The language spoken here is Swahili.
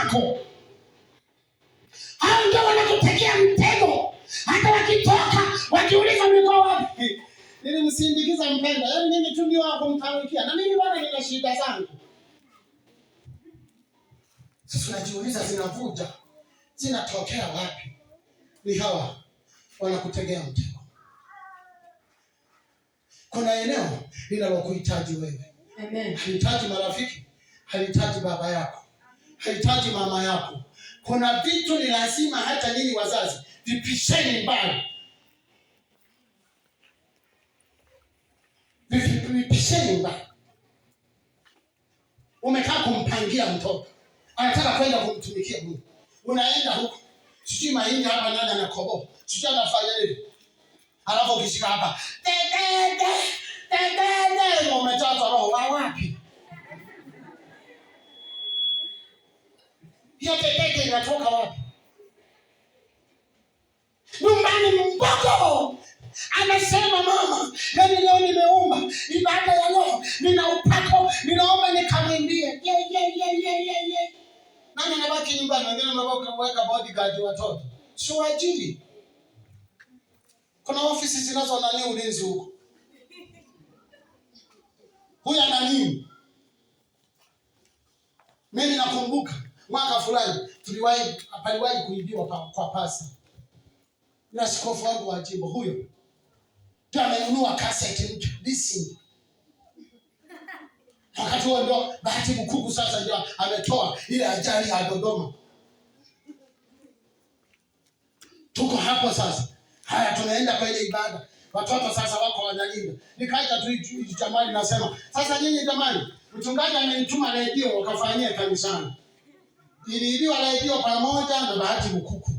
zako. Hao ndio wanakutegea mtego, hata wakitoka wakiuliza mlikuwa wapi, nilimsindikiza mpendwa, yaani mimi tu ndio wa kumtangukia, na mimi bwana nina shida zangu. Sasa unajiuliza zinavuja zinatokea wapi? Ni hawa wanakutegea mtego. Kuna eneo linalokuhitaji wewe. Amen. Halihitaji marafiki, halihitaji baba yako, halihitaji mama yako. Kuna vitu ni lazima hata nyinyi wazazi vipisheni mbali, vipisheni mbali. Umekaa kumpangia mtoto, anataka kwenda kumtumikia Mungu, unaenda huko, sijui mahindi hapa, nani anakoboa, sijui anafanya nini, alafu ukishika hapa tetete tetete, umejazwa roho wa wapi? Hiyo tetete inatoka wapi? Nyumbani mbogo anasema mama, yaani leo nimeomba ibada ya roho, nina upako, ninaomba nikamwimbie. Ye, ye, ye, ye, ye, ye. Nani anabaki nyumbani? Wengine wanabaki kuweka bodyguard watoto, si waajiri. Kuna ofisi zinazo nani ulinzi huko, huyu ana nini? Mimi nakumbuka mwaka fulani tuliwahi, paliwahi kuibiwa kwa pasa na askofu wangu wa jimbo huyo ndio amenunua kaseti mpya. Listen. Wakati huo ndio Bahati Bukuku sasa ndio ametoa ile ajali ya Dodoma. Tuko hapo sasa. Haya, tunaenda kwenye ibada. Watoto sasa wako wanalinda. Nikaita tu jamani, nasema sasa nyinyi jamani, mchungaji amenituma redio wakafanyie kanisani. Iliibiwa redio pamoja na Bahati Bukuku.